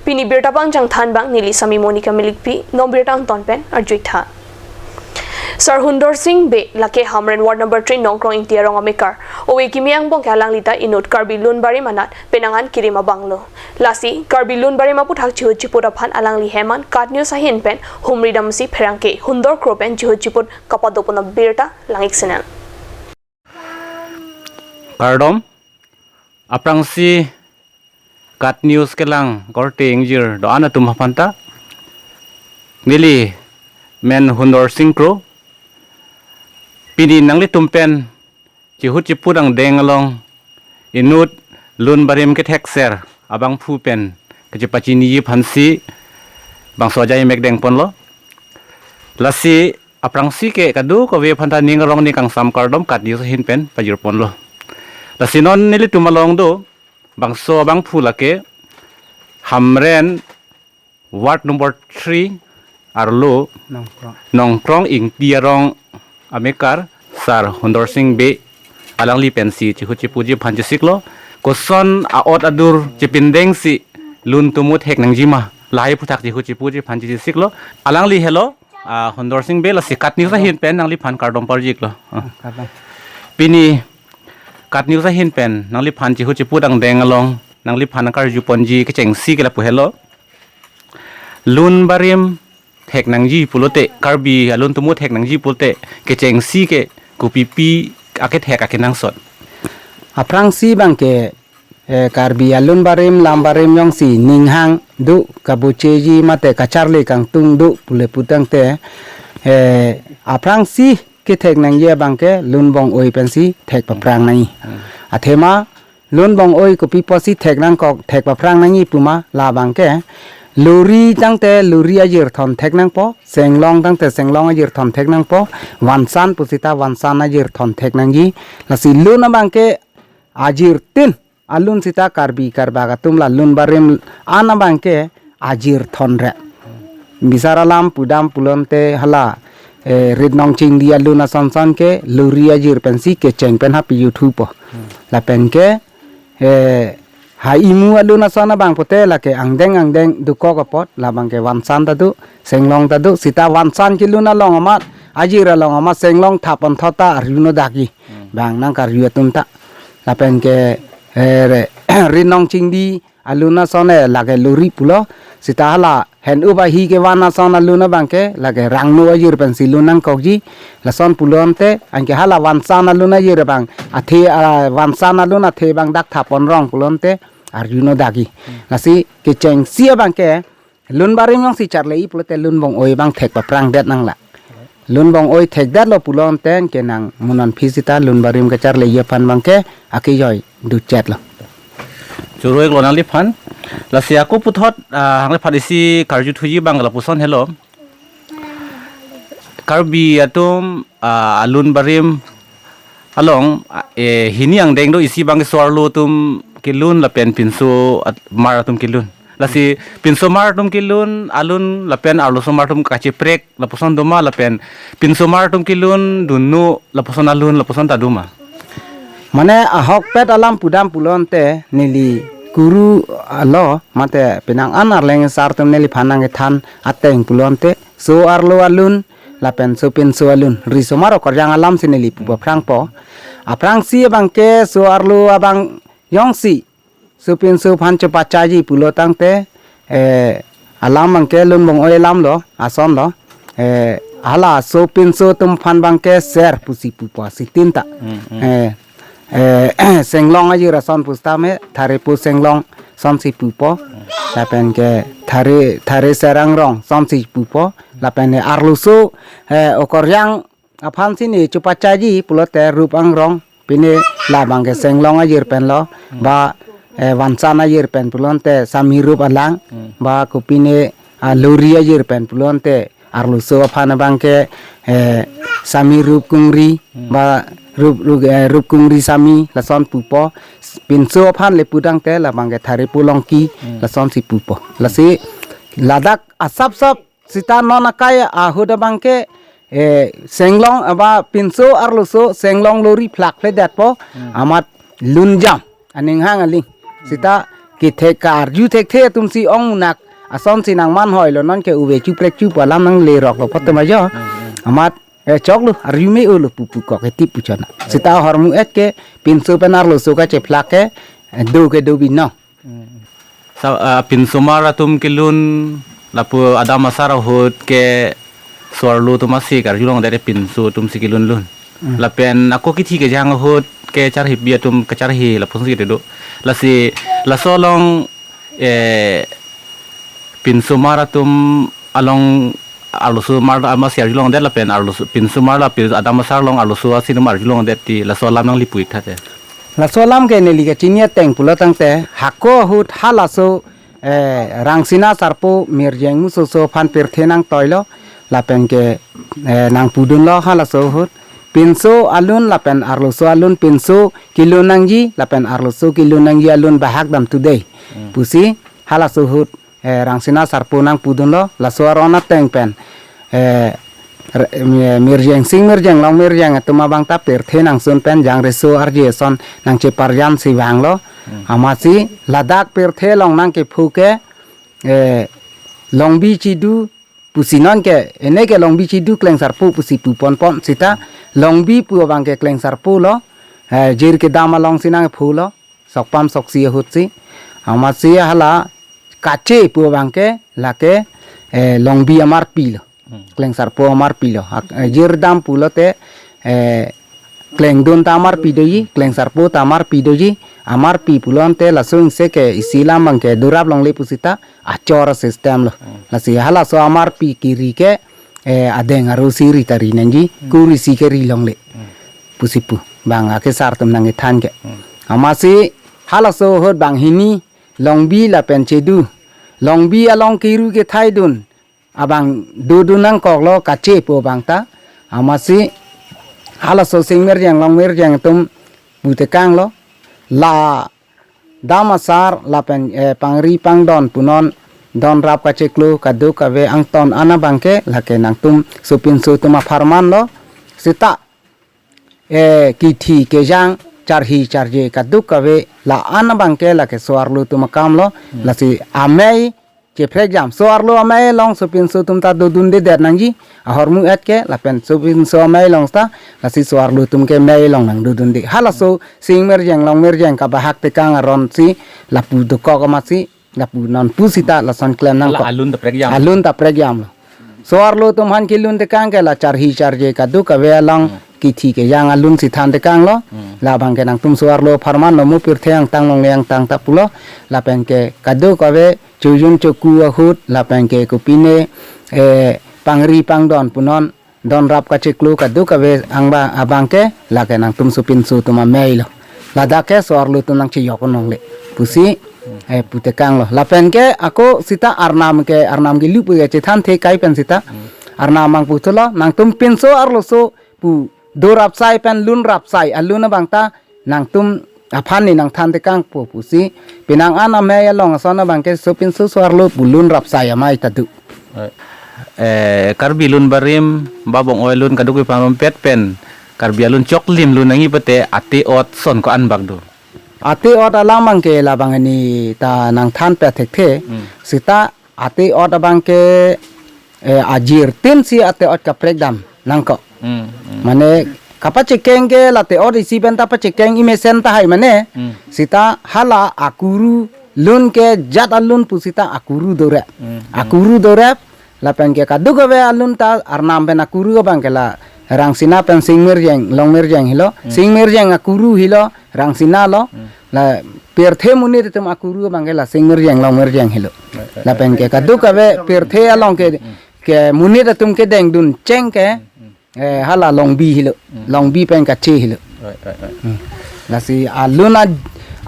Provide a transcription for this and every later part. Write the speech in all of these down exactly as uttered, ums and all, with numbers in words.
Pini birta pangchang than abang neli Sami Monica Milikpi, non birta angton pen arjuitha. Sar Hundor Sing Bey lake Hamren Ward number three Nongkrong Ingti arong amekar, ove kimi angbong ke alangli ta inut Karbi Lun Barim anat penang an kirim abang lo. Lasi Karbi Lun Barim aputhak chihut chiput aphan alangli hem an KAT News ahin pen humri damsi pherangke Hundor Kro pen chihut chiput kapadopon abirta lang-ik sinang. Kardom, aphrangsi KAT News kelang korte ingjir do-an atum aphan ta. Neli men Hundor Sing Kro. Pini nanglitum pen chihut chiput angdeng along inut Lun Barim kethekser abangphu pen kachepachiniji aphansi bangso ajai mek dengponlo. Lasi aphrangsi ke kadokave aphan ta ning arong ning kangsam kardom KAT News ahin pen pajirponlo. Lasi non nelitum along do bangso abangphu lake Hamren Ward number three arlo Nongkrong. Nongkrong Ingti arong amekar Sar Hundor Sing Bey alangli pensi chihut chipuji aphan chesiklo. Koson a-ot adur chepindengsi lun tumut thek nangjima, lahai aputhak chihut chipuji aphan chesiklo. Alangli helo, ah, Hundor Sing Bey, lasi KAT News ahin pen nangliphan kardom parjiklo. Ah. Kardom. Pini KAT News ahin pen nangliphan chihut chiput angdeng along nangliphan karjuponji kechengsi ke lapu helo. Lun Barim thek nangji pulote, Karbi alun tumut thek nangji pulote, kechengsi ke kopipi akethek akenangsot? Aphrangsi abang ke, eh, Karbi alun barim lam barim jongsi ninghang do, kabucheji mate kacharli kangtung do pule putangte, eh, aphrangsi kethek nangji abang ke lun bong-oi pensi thek paphrang nangji. Hmm. Athema lun bong-oi kopi apotsi thek nangkok, thek paphrang nangji puma, labang ke lori tangte lori ajirthon thek nangpo, senglong tangte senglong ajirthon thek nangpo, vansan pusita vansan ajirthon thek nangji. Lasi lun abang ke ajirtin alun sita Karbi Karbak atum la lun barim an abang ke ajirthon re. Bisar alam pudam pulote hala, eh, Rit Nongchingdi alun ason son ke lori ajir pensi kecheng pen hapi juthupo. Hmm. Lapen ke, eh, ha imu alun ason abang pote lake angdeng angdeng dokok apot, labang ke vansan ta do, senglong ta do, sita vansan kelun along amat, ajir along amat senglong thap-on thot ta arjuno daki. Hmm. Bang nangkarju atum ta. Lapen ke, eh, re, Rit Nongchingdi alun ason e lake lori pulo, sita hala hen-up ahi kevan ason alun abang ke lake rangno ajir pensi lun nangkokji, lason pulote anke hala vansan alun ajir abang athe, ah, vansan alun athe abang dak thap-on rong pulote arjuno daki. Lasi kechengsi abang ke lun barim jongsi charli pulote lun bong-oi abang thek paphrang det nanglang. Lun bong-oi thekdetlo pulote anke nang munan phi sita lun barim kacharli aphan abang ke akejoi duchetlo. Choro-iklo nangliphan. Lasi ako puthot, ah, nangliphan isi karjuthuji abang lapuson helo. Karbi atum, ah, alun barim along, ah, eh, hini angdeng do, isi abang so-arlo atum kelun lapen pinso at-, mar atum kelun. Lasi pinso mar atum kelun alun lapen arloso mar atum kacheprek lapuson doma lapen pinso mar atum kelun dunno lapuson alun lapuson ta doma? Mane ahokpet alam pudam pulote neli kuru alo mate penang an arleng sar atum neliphan nangkethan ateng pulote so-arlo alun lapen so pinso alun, riso mar okorjang alamsi neli pu paphrangpo. Aphrangsi abang ke so-arlo abang jongsi so pinso aphan chepachaji pulo tangte, eh, alam abang ke lun bong-oi alam lo, ason lo, eh, hala so pinso atum aphan abang ke ser pusi pupo sitin ta. Hmm, hmm. Eh, eh, senglong ajir ason pusitame, thare pu senglong asonsi pupo, lapen ke thare, thare serang rong asonsi pupo, lapen ke arloso, eh, okorjang aphansi ne chepachaji pulote rup angrong, pine labang ke senglong ajir pen lo, ba, eh, vansan ajir pen pulote sami rup alang, hmm, ba kopine, ah, lori ajir pen pulote arloso aphan abang ke, eh, sami rup kungri, hmm, ba rup, rup, eh, rup kungri sami lason pupo, pinso aphan le pudangte labang ke thare pu longki, hmm, lasonsi pupo. Lasi ladak asap sap sita non akai ahut abang ke, eh, senglong aba pinso arloso senglong lori phlak phledetpo, hmm, amat lunjam aning hang aling. Sita kethek karju thekthe atum si ong unak ason si nangman hoilo, non ke uve chuprek chu pu alam nanglerok lo pote ma jo. Amat, eh, choklo, arju me-olo pupu kok eti pu chona. Sita ahormu et ke pinso pen arloso kachephlak ke, eh, do ke do binong. Sa, ah, pinsomar atum kelun lapu adam asar ahut ke so-arlo atum asi karjulongdet pinso atum si kelun lun. Lapen ako kithi kejang ahut ke charhipi atum kacharhi lapuson si kedo. Lasi laso along, eh, pinsomar atum along arloso mar ama si arjulongdet lapen arloso pinsomar la pin adam asar along arloso asi atum arjulongdet ti laso alam nangli pu-ik tha te. Laso alam ke neli kachini ateng pulo tangte hako ahut halaso, eh, Rangsina Sarpo Mirjeng Musoso aphan pirthe nangtoilo lapen ke, eh, nangpudunlo halaso ahut pinso alun lapen arloso alun, pinso kelun nangji lapen arloso kelun nangji alun bahak dam tu dei pusi halaso ahut, eh, Rangsina Sarpo nangpudunlo, laso aron ateng pen, eh, re-, mi-, Mirjeng, Sing Mirjeng, Long Mirjeng atum abang ta pirthe nangsun pen jangreso arje ason nangcheparjan si vanglo. Amatsi ladak pirthe along nangkephu ke, eh, Longbi chidu pusi non ke, ene ke Longbi chidu Klengsarpo pusi pu ponpon sita, Longbi pu abang ke Klengsarpo lo, eh, jir kedam along si nangphulo, sokpam soksi ahut si. Amatsi hala kache pu abang ke lake, eh, Longbi amarpi lo. Klengsarpo amarpi lo. Ak-, eh, jir dam pulote, eh, Klengdun ta amarpi doji, Klengsarpo ta amarpi doji, amarpi pulote laso ingse ke isi alam abang ke dorap longle pusita, achor system lo. Lasi halaso amarpi keri ke, eh, adeng aro si ri ta ri nangji, kuri si ke ri longle. Pusi pu, bang akesar atum nangkethan ke. Amatsi halaso ahut banghini, Longbi lapen chidu. Longbi along kiru kethaidun abang dodun nangkoklo kache pu abang ta. Amatsi halaso Sing Mirjeng, Long Mirjeng atum pu tekanglo. La dam asar lapen, eh, pangri pangdon punon, donrap kacheklo kadokave angton an abang ke lake nangtum sopinso atum apharman lo. Sita, eh, kithi kejang, charhi charje kadokave la-an abang ke lake so-arlo atum akam lo. Lasi amei cheprekjam, so-arlo amei along sopinso atum ta dodundedet nangji, ahormu et ke lapen sopinso amei along ta lasi so-arlo atum ke mei along nangdodunde. Halaso Sing Mirjeng, Long Mirjeng kabahak tekang aron si lapu dokok amatsi, lapu non pusita lason klem nang. Hala kok. Alun ta prekjam. Alun ta prekjam lo. So-arlo atum aphan kelun tekang ke la charhi charje kadokave along kithi kejang alun si than tekanglo. Labang ke nangtum so-arlo apharman lo, mo pirthe angtang longle angtang ta pulo. Lapen ke kadokave chojun choku ahut, lapen ke kopine, eh, pangri pangdon punon, donrap kacheklo kadokave angba abang ke lake nangtum sopinso atum amei lo. Ladak ke so-arlo atum nangchejok longle pusi, eh, pu tekanglo. Lapen ke ako sita arnam ke, arnam ke lupu ke chethanthe kai pen sita. Arnam abang puthulo, nangtum pinso arloso pu dorapsai pen lunrapsai alun abang ta nangtum aphan ni nangthan tekangpo pusi, penang an amei along ason abang ke sopinso so-arlo pu lunrapsai amei ta do. Eh, Karbi lun barim, ba bong-oi lun kadokave pangrumpet pen Karbi alun choklim lun nangji pute ate-ot son ko-an bak do? Ate-ot alam abang ke labang ani ta nangthan pet thekthe. Sita ate-ot abang ke, eh, ajirtin si ate-ot kaprekdam nangkok. Mane kapachekeng ke la ate-ot isi pen ta pachekeng imesen tahai mane. Sita hala akuru lun ke jat alun pusita akuru dorep. Akuru dorep, lapen ke kadokave alun ta arnam pen akuru abang ke la Rangsina pen Sing Mirjeng, Long Mirjeng helo. Sing Mirjeng akuru helo, Rangsina lo. La pirthe monit atum akuru abang ke la Sing Mirjeng, Long Mirjeng helo. Lapen ke kadokave pirthe along ke, ke monit atum kedengdun cheng ke, eh, hala Longbi helo. Longbi pen kache helo. Lasi alun a,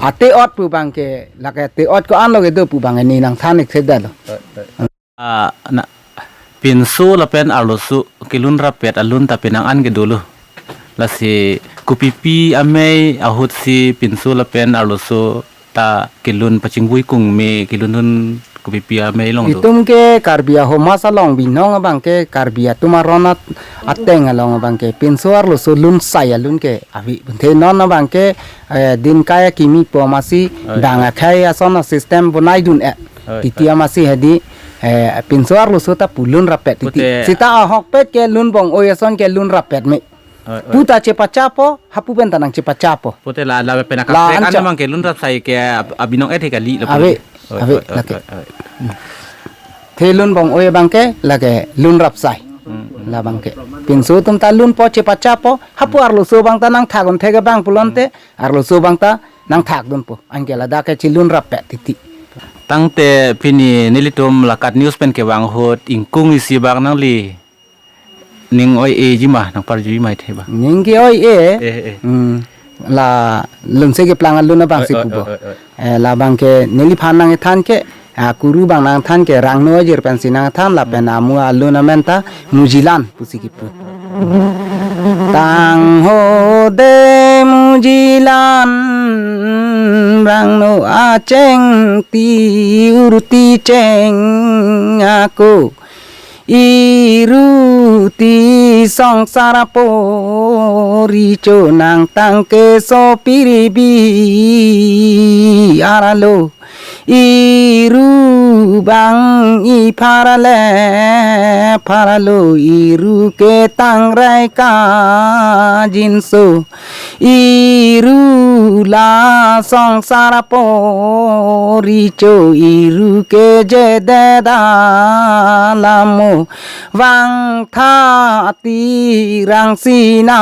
ate-ot pu abang ke, lake ate-ot ko-an lo kedo pu abang ke ne nangthan-ik thekdetlo. Ah, na, pinso lapen arloso kelunrap pet alun ta penang an kedo lo. Lasi kopipi amei ahut si pinso lapen arloso ta kelun pachingvui kungme kelun dun Kopi pi amei along do? Itum ke Karbi ahomaj along binong abang ke Karbi atum aron at-, ateng along abang ke pinso arloso lun sai alun ke ave. Bonta non abang ke, eh, din kaya kimi po amatsi Oi, bang oi. akhei ason a-system bonai dun-e. Oi, Titi oi. amatsi hedi, eh, pinso arloso ta pu lun rappet titi. Pute Sita ahokpet ke lun bong-oi ason ke lun rappet me. Oi, oi. Pu ta chepachapo, hapu pen ta nangchepachapo. Pute la, la pen La akaprek ancha. anamang ke lun rap sai ke ab-, abinong ethe kali lo Ave, pute. Oi, ave, oi, oi, lake. oi, oi. The lun bong-oi abang ke, lake lun rap sai. Hmm, hmm. La abang ke. Pinso atum ta lunpo chepachapo, hapu arloso abang ta nangthak un thek abang pulote, arloso abang ta nangthak dunpo. Anke ladak ke chelun rappet titi. Tangte pini nelitum la KAT News pen kevang ahut ingkung isi abang nangli ning oi-eji ma, nangparjuji ma ithe ba? Ning ke-oi-e. Eh, eh. Hmm. La lunse keplang alun abang Oi, si oi, pubo. oi, oi, oi. Eh, la abang ke neliphan nangkethan ke, ah, kuru abang nangkethan ke Rangno ajir pensi nangkethan lapen amu alun amen ta Mujilan pusi kipu. Tangho de Mujilan, Rangno achengti urti cheng ako. Iru ti songsar apo, richo nangtang ke sopiribi aralo. Iru bang ipharale, pharalo iru ke tangrai kajinso. Iru la songsar apo, richo iru ke jedet alamo. Vangtha ti rangsina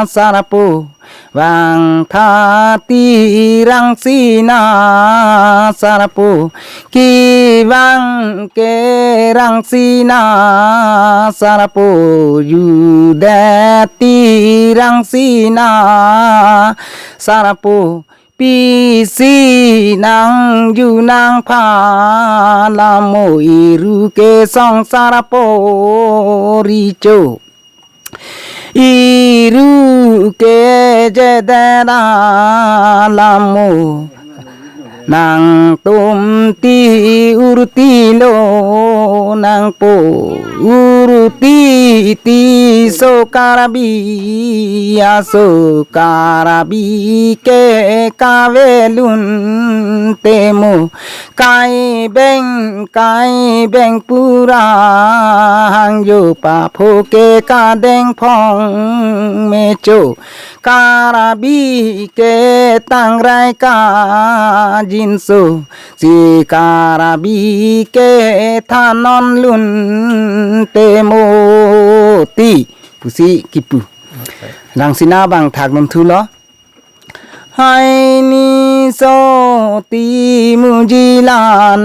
sar apo. Vangtha ti rangsina sar apo. Kevang ke rangsina sar apo. Judet ti rangsina sar apo. Pisi nangju nangpha, lamo iru ke songsar apo, richo iru ke jedet alamo. Nangtum ti urti lo nangpo, urti ti so Karbi, aso Karbi ke kavelun temo. Kai beng, kai beng pura hangjo papho ke kadeng phong mecho. Karbi ke tangrai kajinso, si Karbi ke thanon lun temo ti pusi kipu. Rangsina bang thak num thulo. Haini so ti mujilan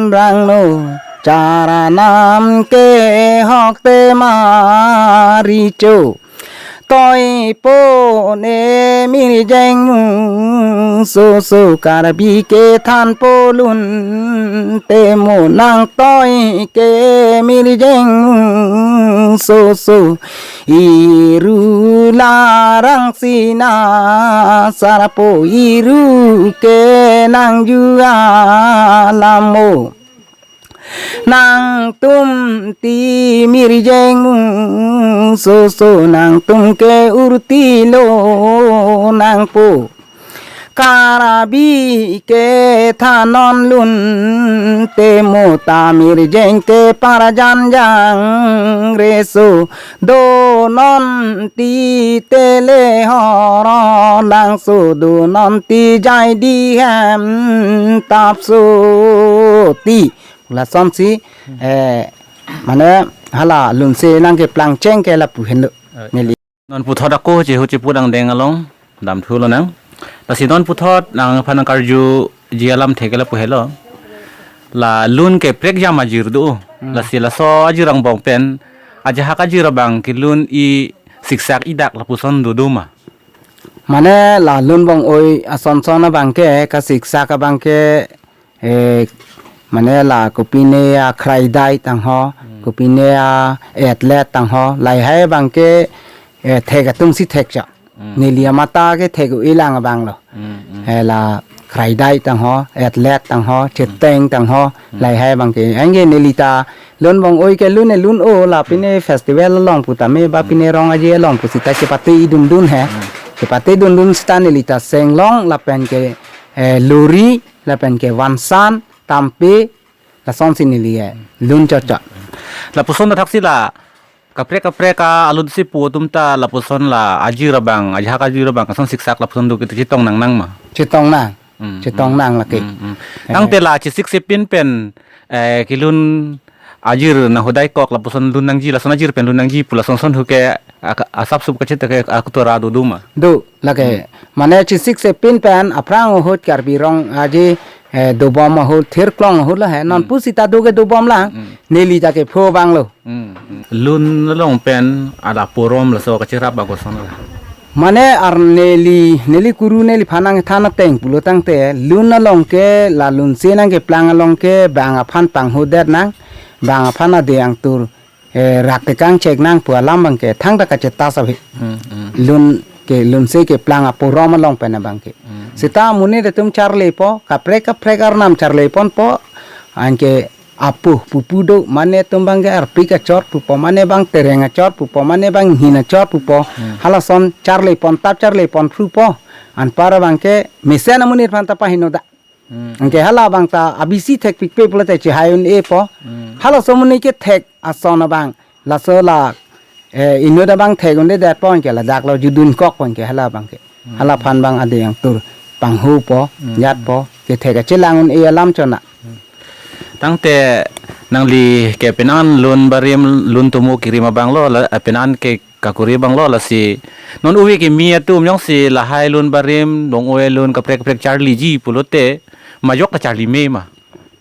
rangno, charanam ke hok te maricho. Toi po ne mirjeng mu so so, Karbi ke than po lun temo, nang toi ke mirjeng mu so so. Iru larang sina sar apo, iru ke nang jua lamo. Nangtum ti mirjeng mu so so, nangtum ke urti lo nangpo. Karbi ke thanon lun temo, ta mirjeng ke parjan jang reso. Donon ti tele horo langso, donon ti jai di hem tapso ti. Lasonsi, eh, mane hala lunse nangkeplang cheng ke lapu henlo. Eh. Neli. Non puthot ako chehu chepu dang deng along damthu lonang. Lasi non puthot nangphan nangkarjuji alamthe ke lapu helo. La lun ke prekjam ajir do. Hmm. Lasi laso ajir angbong pen ajahak ajir abang ke lun i siksak idak lapuson do do ma? Mane la lun bong-oi asonson abang ke, kasiksak abang ke, eh, mane la kopine akhraidai tangho, Hmm. kopine a-athlete tangho, lahai abang ke, eh, thek atum si thek cha. Hmm. Neli amatha ke thek-o-e lang abang lo. Hmm, hmm. Eh, la Traidai tangho, Athlete tangho, Cheteng tangho, Hmm. lahai abangke. Anke nelita lun bong-oi ke lun e lun-o la pine festival along pu tame ba Hmm. pine rong aje along pu seta chepate idun dun he. Hmm. Chepate dun dun seta nelita Senglong lapen ke, eh, Lori lapen ke Vansan, Tampe, lasonsi neli, eh, lun chot chot. Lapuson ta thaksi la kaprek kaprek a alun si pu atum ta lapuson la ajir abang, ajahak ajir abang, kason siksak lapuson do kiti chetong nang nang ma? Chetong nang. Hmm, Chetong hmm, nang lake. hmm, hmm. Eh. Tangte la chesik sepin pen, eh, kelun ajir nang hodai kok lapuson lun nangji, lason ajir pen lun nangji pu lason son hu ke ak-, asap sup kachet ke akutora do do ma? Do, lake. Hmm. Mane chesik sepin pen aphrang ahut Karbi Rong aje, eh, dobom ahut, thirklong ahut la he. Non Hmm. pu seta do ke dobom lang. Hmm. Neli ta kepho abang lo. Hmm, hmm. Lun along pen ada porom laso kacherap agoson la. Mane ar neli, neli kuru neliphan nangthan ateng pulo tangte, lun along ke, la lunse nangkeplang along ke, bang aphan panghudet nang, bang aphan ade angtur, eh, rak tekang chek nang pu alam abangke, thangta kachetas abhi. Hmm, hmm. Lun ke, lunse keplang aporom along pen abangke. Hmm, hmm. Seta amonit atum charlepo, kaprek kaprek arnam charleponpo, anke apu pupu do, mane atum abangke arpi kachor pupo, mane bang tereng achor pupo, mane bang hin achor pupo, Hmm. halason charlepon tap charlepon phrupo, anpar abangke mesen amonit aphan ta pahino da. Hmm. Anke hala abang ta abisi thek pikpe pulote chehai un-epo. Hmm. Halaso amonit kethek ason abang, laso la, eh, inut abang thek un-edetpo anke ladak lo judun kokpo anke hala abangke. Hmm. Halaphan bang ade angtur panghupo, Hmm. jatpo, kethek kachelang un-e alam chona. Hmm. Tangte nangli ke penan lun barim lun tomo kirim abang lo, la, penan ke kakuri abang lo, lasi non ove kimi atum jongsi lahai lun barim, bong-oi lun kaprek kaprek charliji pulote, majok kacharli me ma?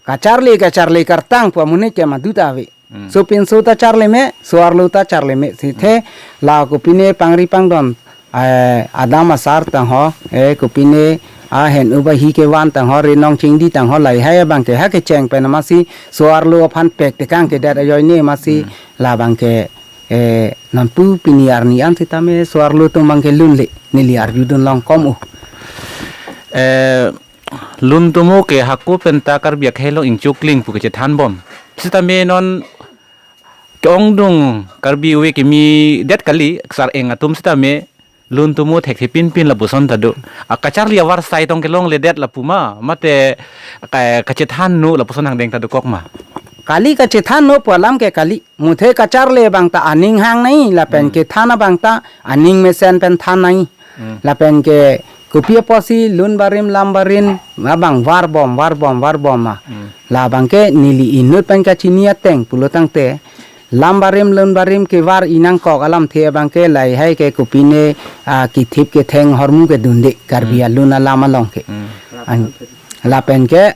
Kacharli, kacharli kartang pu amonit ke madu ta ave. Hmm. Sopinso ta charli me, so-arlo ta charli me. Sithe Hmm. la kopine pangri pangdon, eh, adam asar tangho, eh, kopine ahen ubahi kevan tangho, rinong chingdi tangho, lahai abangke ha kecheng pen amatsi so-arlo aphan pek tekang kedet ajoine amatsi Hmm. labangke, eh, non pu pini arni an sitame so-arlo atum abangke lunle, neli arjudun long kom u. Eh, lun tomo ke hako penta Karbi akhei along ingchukling pu kechethan bom. Sitame non ke-ongdung Karbi ove kimi det kali, sar-eng atum sitame lun tomo thekthe pinpin lapuson ta do. A kacharli avarsai tong kelongledet lapu ma, mate ka-, kachethan no lapuson angdeng ta dokok ma? Kali kachethan no pu alam ke kali. Muthe kacharli abang ta aning hang nai, lapen Hmm. kethan abang ta aning mesen pen than nai. Hmm. Lapen ke kopi apotsi lun barim lam barim abang varbom, varbom, varbom ma. Hmm. Labangke neli inut pen kachini ateng pulo tangte, lam barim lun barim kevar-i nangkok alamthe abangke lahai ke kopine, ah, kithip ketheng ahormu kedunde Karbi Hmm. alun alam along ke. Hmm. An, lapen ke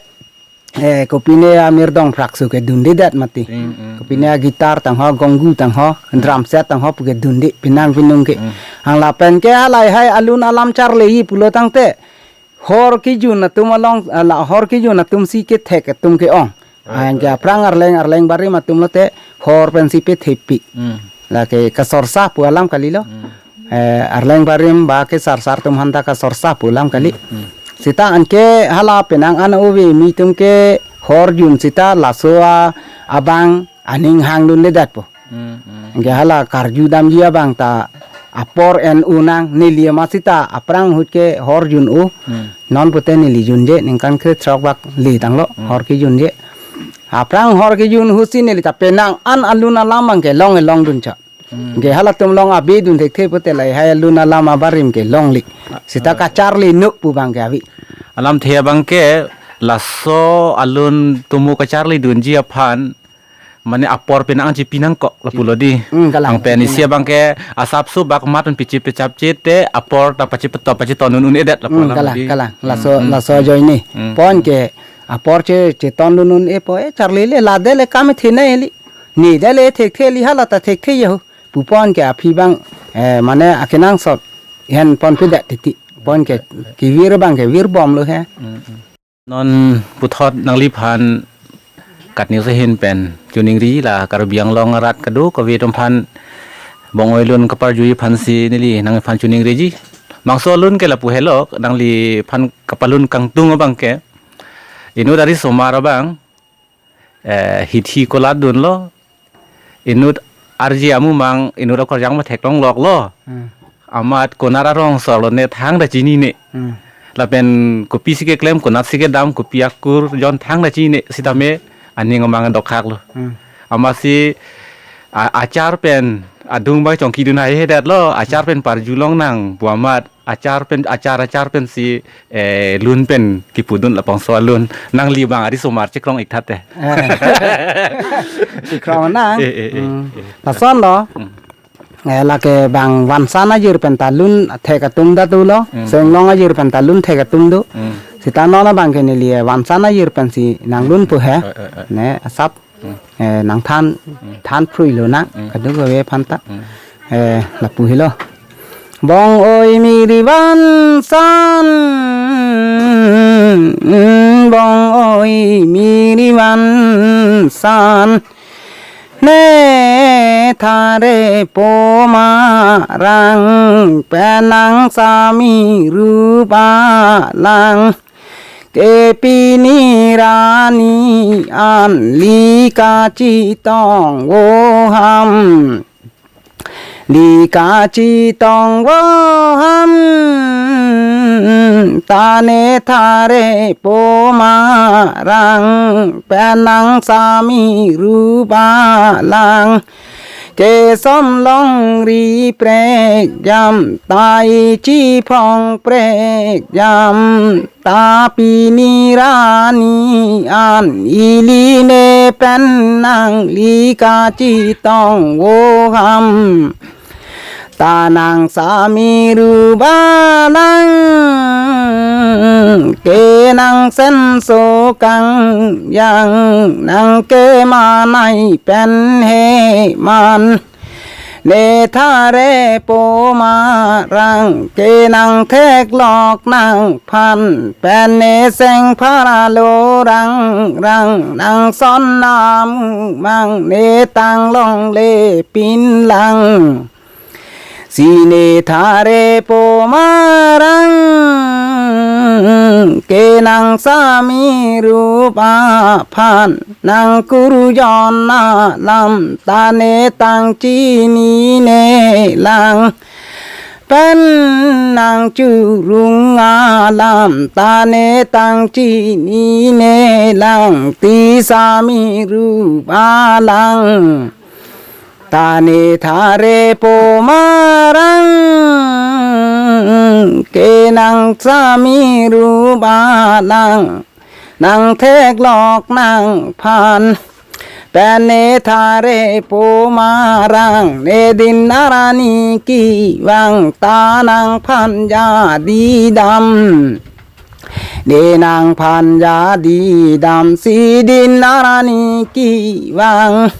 eh, kopine amirdong phraksu kedundedet mati. Hmm, hmm, Kopine hmm. agitar tangho, gonggu tangho, Hmm. drum set tangho pu kedunde, pinang pinung ke. Hmm. Ang lapen ke lahai alun alam charli pulo tangte, hor kejun atum along, ala hor kejun atumsi kethek atum ke-ong. Right, Anke right. aphrang arleng, arleng barim atum lote, hor pensi pethepi. Hmm. Lake kasorsa pu alam kalilo. Hmm. Eh, arleng barim ba kesarsar atum aphanta kasorsa pu alam kali. Hmm. Sita anke hala penang an ove kimi atum ke hor jun sita laso a abang aning hangdunledetpo. Hmm, hmm. Anke hala karju damji abang ta apor en-o nang neli amat sita aphrang ahut ke hor jun-o. Hmm. Non pute neli junje ningkan krethrok bak le tanglo Hmm. hor kejunje. Aphrang hor kejun ahutsi neli ta penang an alun alam abangke long-e longdun chot. Hmm. Anke halatum long abe dun thekthe pute lahai alun alam abarim ke longle. Sita Ah. kacharli no pu abangke ave. Alamthe abangke laso alun tomo kacharlidunji aphan mane apor penang chipi nangkok lapulo di. Hmm, kalang. Ang pen isi abangke asap su bak mat un pichi pechap chete apor ta pachi peto pachi tonun un-edet lapu Hmm, alam kalang, di. kalang. Laso, Hmm, hmm, laso hmm. ajoine. Hmm, Pon hmm. ke apor che, chetondun un-epo, eh, charlile, lade le kam thena eli. Nede le thekthe eli, hala ta thekthe yeho. Pu pon ke aphi abang, eh, mane akenangsot hen ponpedet titi. Pon ke kevir abangke virbomlo he. Mm, mm. Non puthot nangliphan Kat News ahin pen choningri la Karbi Anglong arat kadokave atum aphan bong-oi lun kaparjuji aphansi neli nangphan choningriji. Bangso alun ke lapu helo, nangliphan kapalun kangtung abang ke. Inut ari osomar abang, eh, hithi kolat dunlo. Inut arje amu mang, inut akorjang ma theklong loklo. Hmm. Amat konat arong sorlo ne thangta chinine. Hmm. Lapen kopisi keklem, konatsi kedam, kopi akur jon thangta chinine. Sitame aning amang dokhaklo. Hmm. Amatsi a-, achar pen adung bai chongki dun haihe detlo, achar pen parjulong nang pu amat, achar pen, achar, achar pensi, eh, lun pen kipudun labangso alun. Nangli abang ari osomar chikrong ik tha te. Eh. Chikrong nang. Eh, eh, eh, Hmm. eh. Lasonlo. Hmm. Eh, lake bang vansan ajir pen ta lun thek atum ta dolo. Hmm. Senglong ajir pen ta lun thek atum do. Hmm. Sita non abang ke neli, eh, vansan ajir pensi nanglun pu he. Eh, eh, eh. Ne, asap. Hmm. Eh, nangthan, Hmm. than phrui lonang, Hmm. kadokave aphanta. Hmm. Eh, lapu helo. Bong oi miri vansan, bong oi miri vansan. Ne thare po marang, penang samirup alang. Ke pini rani an li kachetong voham. Li kachetong voham. Ta ne thare po marang, penang samirup alang. Kesom longri prekjam, ta ichi phong prekjam, ta pini rani an ili ne pen nangli kachetong voham. Ta nang samirup alang, ke nang senso kangjang, nang kemanai pen he man. Ne thare po marang, ke nang theklok nangphan, pen ne seng phara lo rang rang, nang son amu mang ne tang longle pin lang. Si ne thare po marang, ke nang samirup aphan, nang kurjon alam ta ne tang chinine lang. Pen nang churung alam ta ne tang chinine lang, ti samirup alang. Ta ne thare po marang, ke nang samirup alang, nang theklok nangphan. Pen ne thare po marang, ne din arani kevang ta nangphan jadi dam. Ne nangphan jadi dam, si din arani kevang.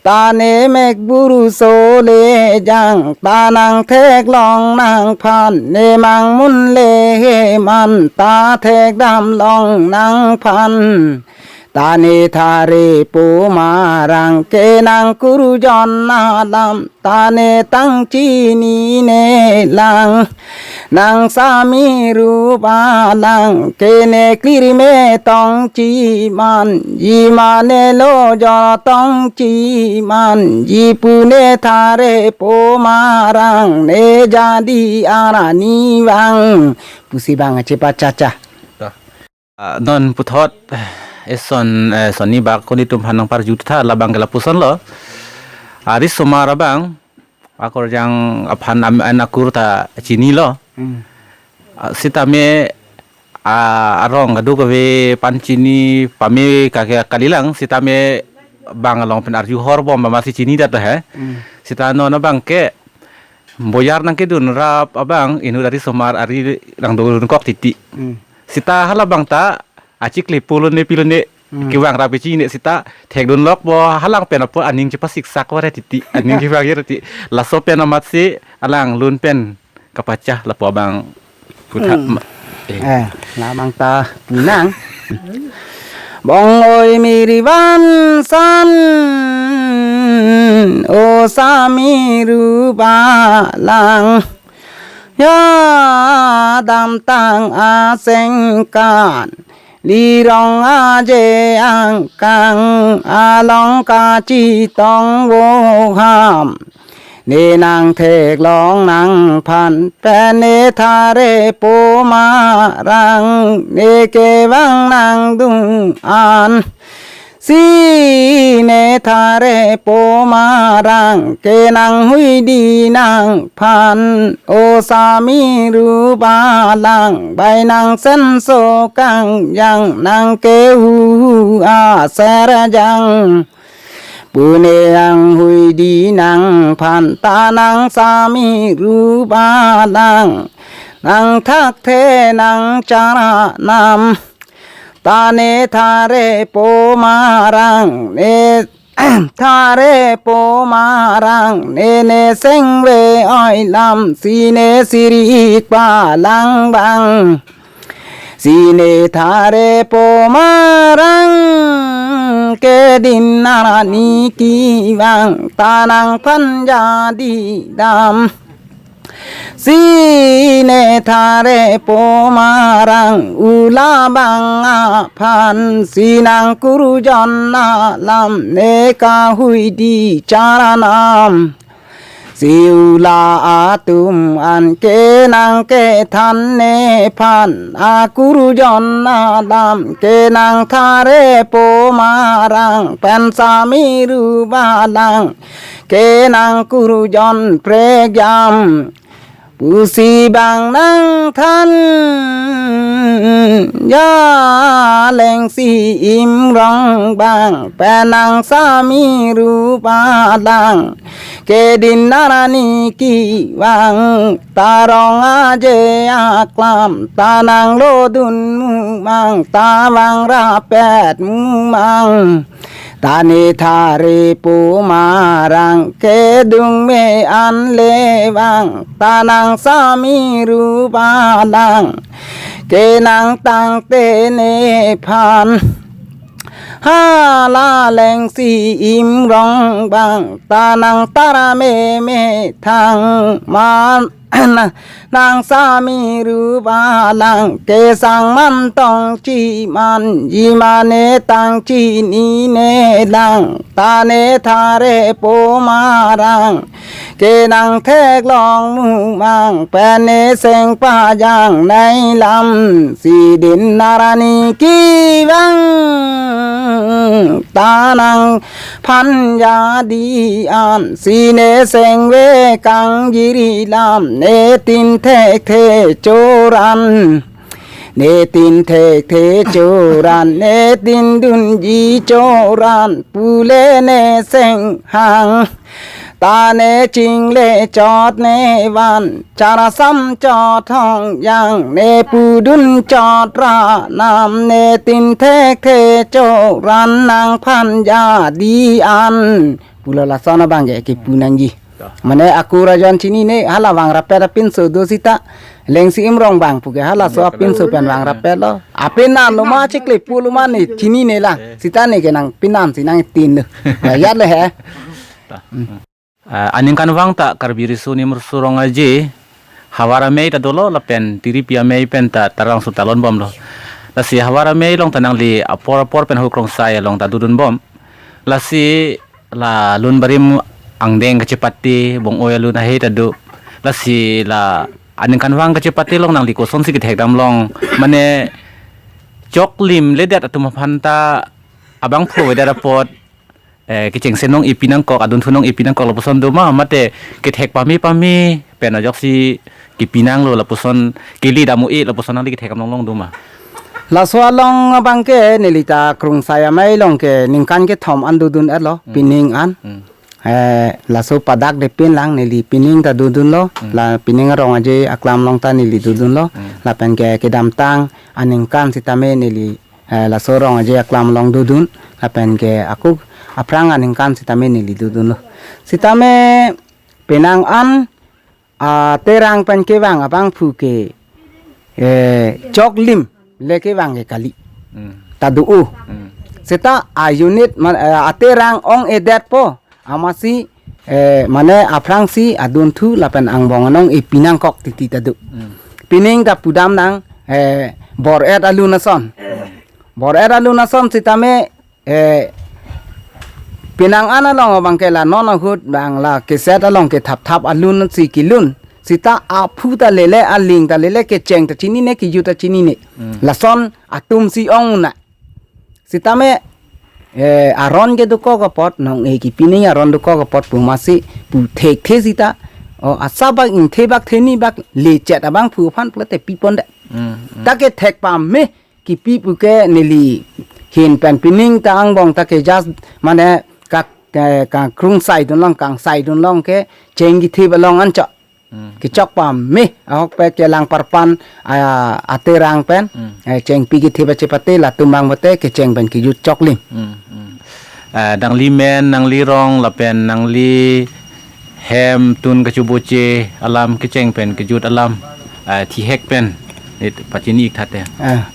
Ta ne mek buru sole jang, ta nang theklong nangphan, ne mang mun le he man, ta thekdam long nangphan. Ta ne thare po marang, ke nang kurjon alam, ta ne tang chinine lang. Nang samirup alang, ke ne kliri me tong chiman, ji mane lo jo tong chiman, ji pu ne thare po marang, ne jadi arani vang. Pusi bang achepa chacha. Ah, non puthot, eh, eson, eh, sonni bak koni atum aphan nangparjutha, labang ke lapusonlo. Ari osomar abang, akorjang aphan am-, an akur ta chinilo. Hmm. Ah, sitame, ah, arong kadokave aphan chini pame kake kalilang, sitame bang along pen arju hor bom amatsi chini dat he. Hmm. Sita non abang ke, bojar nangkedun rap abang, inut ari osomar ari nangdodun kok titi. Hmm. Sita halabang ta, achikli pulo ne pilo ne, Hmm. kevang rap kechinine sita, thekdun lok bo halang pen apot aning chepasiksak vare titi, aning kevang ir titi. Laso pen amatsi, alang lun pen kapachah lapu abang puthot Hmm. ma-, eh. Eh, labang ta pinang. Bong oi miri vansan, o samirup alang. Ya damtang asengkan, lirong aje angkang, along kachetong boham. Ne nangtheklong nangphan pen ne thare po marang, ne kevang nangdung an. Si ne thare po marang, kenanghuidi nangphan, o Sami Rup alang, bai nangsenso kangjang, nangkehuhu aserjang. Pu ne nanghuidi nangphan, ta nang Sami Rup alang, nangthakthe nangcharanam. Ta ne thare po marang, ne thare po marang, ne ne sengve oi lam, si ne siri ik palang bang. Si ne thare po marang, kedin arni kevang, ta nangphan jadi dam. Si ne thare po marang, ula bang aphan, si nangkurjon alam, ne kahuidi charanam. Si ula atum an kenangkethan nephan, akurjon alam kenang thare po marang pen Sami Rup alang kenangkurjon prekjam pusi bang nangthan. Ya Lengsi Imrong bang pen nang Sami Rup alang kedin arni kevang, ta rong aje aklam ta nanglodun mumang, ta vang rapet mumang. Ta ne thare po marang kedung me an le vang, ta nang Sami Rup alang kenangtangte nephan. Hala Lengsi Imrong bang ta nang tara me methang man nang Sami Rup alang kesang man tong chi man, ji mane tang chinine lang, ta ne thare po marang kenang theklong mumang pen ne seng pajang nai lam, si din arni kevang ta nangphan jadi an, si ne sengve kangjiri lam, ne tin thekthe choran. Ne tin thekthe choran, ne tin dunji choran, pule ne seng hang. Ta ne chingle chot ne van, chara sam chot hong yang, ne pudun chot ra nam, ne tin thekthe choran nangphan jadi an. Pulo lason abang ke kipu nangji. Mane akur ajon chinine, hala vang rapet apinso do sita. Lengsi Imrong bang puke halaso apinso pen vang rapet lo. Apinan lo ma chikle pu lo ma ne chinine lang. Sita ne ke nang pinan si nangtin lo. Yat le he. Ah, aningkanvang ta Karbi Riso Nimso Rong Aje havar amei ta dolo lapen tiripi amei pen ta tarang su talon bomlo. Lasi havar amei along ta nangli apor apor pen hu Krongsai along ta dodun bom. Lasi la lun barim angdeng kachepate bong-oi alun ahe ta do. Lasi la aningkanvang kachepate along nangli kosonsi kethekdam long, mane choklim ledet atum aphan ta abangphu avedet apot, eh, kechengse nong-ipi nangkok, adunthu nong-ipi nangkok lapuson do ma, mate kethek pame pame pen ajoksi kipi nanglo lapuson, kili dam-o-e lapuson nangli kethek kam longlong do ma? Laso along abang ke neli ta Krongsai amei along ke ningkan kethom an dodun-etlo, Hmm. pining an. Hmm. Eh, laso padak de pin lang neli pining ta dodunlo, Hmm. la pining arong aje aklam along ta neli dodunlo, Hmm. lapen ke kedamtang aningkan sitame neli eh, laso rong aje aklam along dodun, lapen ke ako aphrang aningkan sitame neli dodunlo. Sitame penang an, ah, terang pen kevang abangphu ke, eh, choklim le kevang ke kali. Hmm. Ta do-o. Hmm. Seta a-unit man, eh, aterang ong-edetpo, amatsi eh, mane aphrangsi adunthu lapen angbong anong-e pinangkok titi ta do. Hmm. Pining ta pudam nang, eh, bor-et alun ason. Bor-et alun ason sitame, eh, penang an along abang ke la non ahut bang la keset along kethapthap alun si kelun. Sita aphu ta lele, aling ta lele, kecheng ta chinine, kejut ta chinine. Hmm. Lason atum si ong na. Sitame, eh, aron ke dokok apot, nong-e ke pining aron dokok apot pu masi pu thekthe sita. O, asap bak ingthe bak theni bak lechet abang phu aphan pulote pipon de. Hmm, hmm. Ta kethek pame kipi pu ke neli hin pen pining ta angbong ta ke just mane ka, ka, kakrung saidun long, kang saidun long kecheng kethip along anchot. Hmm. Kechok pame, ahok pen kelang parpan, ah, aterang pen, Hmm. eh, chengpi kethip achepate, latum bang bote, kecheng pen kejut choklim. Hmm, hmm. Eh, nangli men, nangli rong, lapen nangli hem tun kachoboche alam kecheng pen kejut alam, eh, thihek pen, it pachini ik thate. Ah.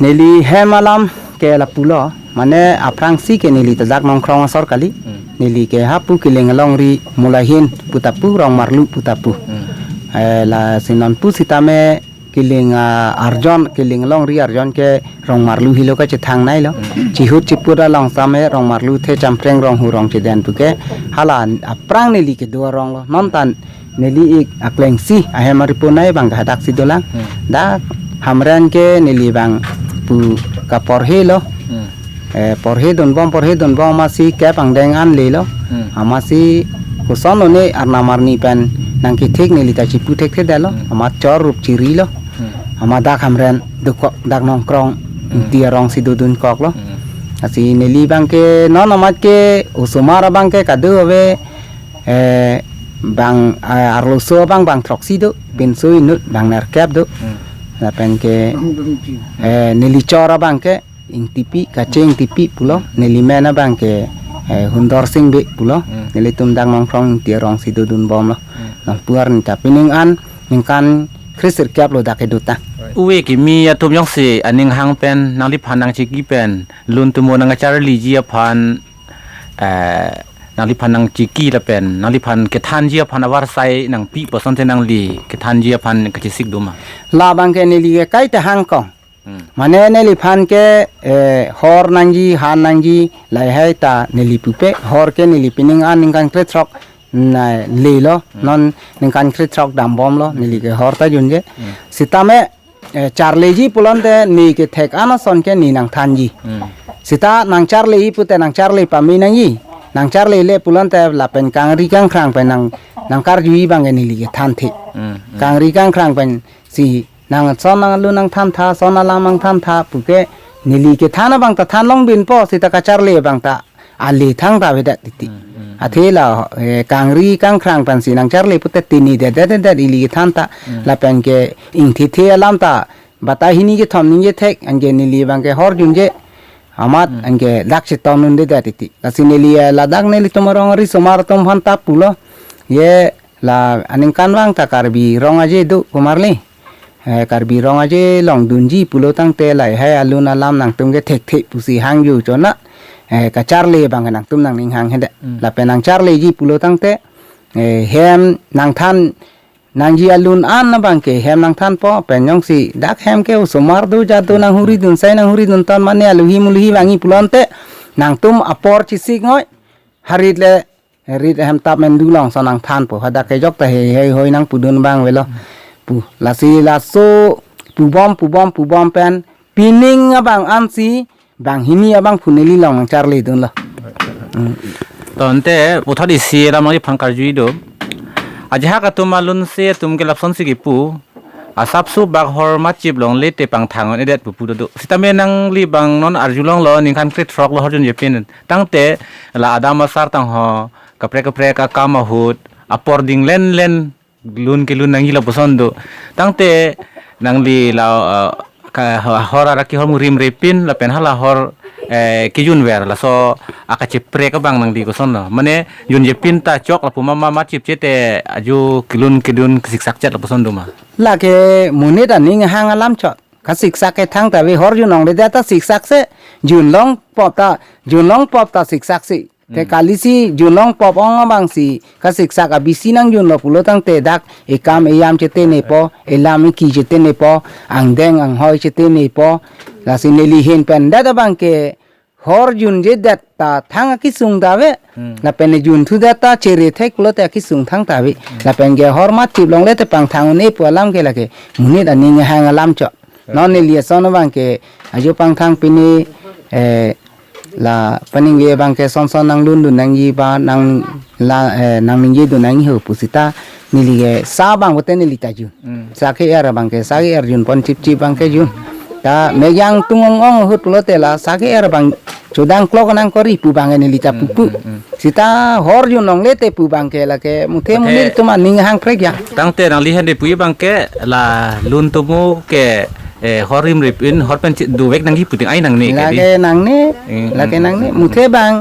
Neli hem alam ke lapulo, mane aphrangsi ke neli ta dak Nongkrong asor kali. Hmm. Neli ke hapu Kiling alongri Molahin pu ta pu, Rongmarlu pu ta pu. Hmm. Eh, lasi non pu sitame Kiling, ah, arjon, Kiling alongri arjon ke Rongmarlu helo kachethangnei lo. Hmm. Chihut chiput along sitame Rongmarlu the Champreng Ronghu Rongchedeng pu ke hala aphrang neli kedo arong lo. Non ta neli ik aklengsi ahem aripo nai bang ke hadak si dolang. Hmm. Dak Hamren ke neli bang pu kaporhe lo. Hmm. Eh, porhedun bom, porhedun bom amatsi kep angdeng an lelo. Hmm. Amatsi koson lone arnam arni pen nangkethek neli ta chipu thekthe detlo. Hmm. Amat chor rup chirilo. Hmm. Amat dak Hamren dokok, dak Nongkrong Hmm. Ingti arong si dodunkok lo. Hmm. Lasi neli bang ke non amat ke osomar abang ke kado ave, eh, bang, eh, arloso abang bang throksi do, Hmm. pinso inut bang nerkep do. Hmm. Lapen ke, Bang dungji. eh, neli chor abang ke Ingtipi, Kache Ingtipi pulo, neli men abang ke, eh, Hundor Singbe pulo, Hmm. nelitum dak Nongkrong Ingti arong si dodun bom lo. Hmm. Non pu arni ta pining an ningkan kresirkep lo dak kedo ta. Ove kimi atum jongsi aning hang pen, nangliphan nangchiki pen, lun tumo nangkacharliji aphan, eh, nangliphan nangchiki lapen, nangliphan kethanji aphan avarsai nangpi pu asonte nangli kethanji aphan kachesik do ma? La bang ke neli ke kaita hangkong. Hmm. Mane neliphan ke, eh, hor nangji, han nangji, lahai ta neli pupe, hor ke neli pining an ningkan krethrok na lelo, Hmm. non ningkan krethrok dambom lo, neli ke hor ta junje. Hmm. Sitame, eh, charleji pulote ne kethek an ason ke ne nangthanji. Hmm. Sita nangcharleji pute nangcharle pame nangji. Nangcharlele pulote lapen kangri kangkhrang pen nang, nangkarjuji bang ke neli kethanthe. Hmm, hmm. Kangri kangkhrang pensi nang son nang alun nangthantha, son alam nangthantha, pu ke neli kethan abang ta than longbinpo, sita kacharle abang ta ale thangta avedet titi. Hmm, hmm, hmm. Athe la, eh, kangri kangkhrang pensi nangcharle pute tini det det det det ili kethan ta, Hmm. lapen ke ingthethe alam ta, batai hini kethom ningje thek, anke neli bang ke hor junje, amat, Hmm. anke dak chetong un'edet titi. Lasi neli, eh, ladak nelitum arong ari osomar atum aphan ta pulo, ye la aningkanvang ta Karbi Rong Aje do komarli. Eh, Karbi Rong Aje along dunji pulo tangte lahai alun alam nangtum ke thekthe pusi hangjo chona. Eh, kacharle bang nangtum nangning hanghe det. Hmm. Lapen nangcharleji pulo tangte, eh, hem nangthan nangji alun an abang ke hem nangthanpo, pen jongsi dak hem ke osomar do jat do nanghuri dun sai nanghuri dun ton mane aluhi muluhi vangji pulote nangtum apor chesik ngoi. Harit le rit hem tap mendu long so nangthanpo, hadak kejok ta hei hei hoi nangpudun bang avelo. Pu, lasi laso pubom pubom pubom pen pining abang ansi banghini abang phu neli along nangcharledunlo. Hmm. To ante puthot isi alam nangliphan karjui do. Ajahak atum alunse atum ke lapusonsi kipu. Asapso bak hor machip longle te pangthang un-edet pu pu dodo. Sitame nangli bang non arjulonglo ningkan krethrok lo hor junje pin. Tangte la adam asar tangho kaprek kaprek akam ahut apor ding len len lun kelun nangji lapuson do. Tangte nangli la, eh, ka, hor ara kehor murim repin lapen hala hor, eh, kejunver laso akacheprek abang nangli kosonlo. Mane junje pin ta chok lapu mama machip chete ajo kelun kelun kesiksak chet lapuson do ma? Lake monit aning hang alam chot. Kasiksak ke thangta ave, hor jun longledet ta siksak se, junlong pop ta, junlong pop ta siksak si. Te Hmm. kalisi junlong pop ong abangsi kasiksak abisi nangjunlo pulo tangte dak ekam eyam chetenepo, elam eki chetenepo, angdeng anghoi chetenepo. Lasi neli ahin pen dak abangke hor junjedet ta thang akisung ta ave. Hmm. Lapen junthudet ta chere thek pulote akisung thang ta ave. Hmm. Lapen ke hor mat chip longle te pangthang un-e pu alam ke lake monit aning ahang alam chot. Non neli ason abangke ajo pangthang pini, eh, la paningve abangke son son nanglun dun nangji ba nang la, eh, nangningje dun nangji ho pusita neli ke sa abang pute neli ta jun. Hmm. Sa ke-er abangke, sa ke-er junpon chip chip abangke jun. Ta mejang tung ong ong ahut pulote la sa ke-er abang chodang klok nangkori pu abangke neli ta Hmm, pupu. hmm, hmm. Sita hor jun longle te pu abangke lake muthe Muthe. monit atum aning ahang prekjang. Tangte nangli ahin de pu abangke la lun tomo ke, eh, hor rimrip in hor pen chi- dovek nangji pu ting ai nangne ke di. Lake nangne, Hmm, lake hmm, nangne. hmm, Muthe hmm. abang,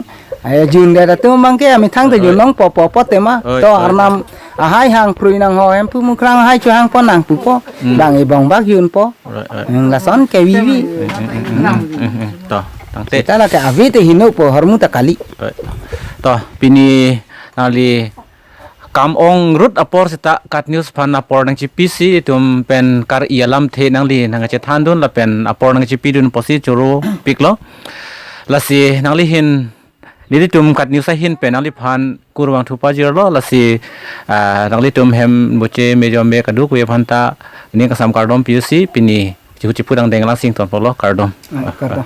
eh, jundet atum abangke amethang te Oi. junlong pop pop pop tema. Oi, To oi, Arnam oi. ahai hang phrui nangho hem pu Mukrang ahai chohangpon nangpupo. Hmm. Bang ebong bak junpo. Right, right. Hmm, lason ke vivi. Hmm, hmm, hmm, hmm, hmm, hmm. To, tangte. Sita lake ave te henopo, hormu ta kali. Right. To, pini nangli kam ong rut apor sita KAT News aphan apor nangchipisi itum pen kar-i alamthe nangli nangchethan dun lapen apor nangchipi dun pusi choro piklo. Lasi nangli ahin nelitum KAT News ahin pen nangliphan kurvangthu pajirlo lasi, ah, nanglitum hem boche mejom me kadokave aphan ta ning kasam kardom piusi pini chihu chipu dang denglang sing tonpolo kardom. Ah, kardom.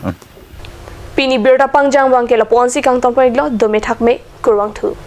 Pini birta pangjang abangke lapu-ansi kangtonpon-iklo, dome thakme, kurvangthu.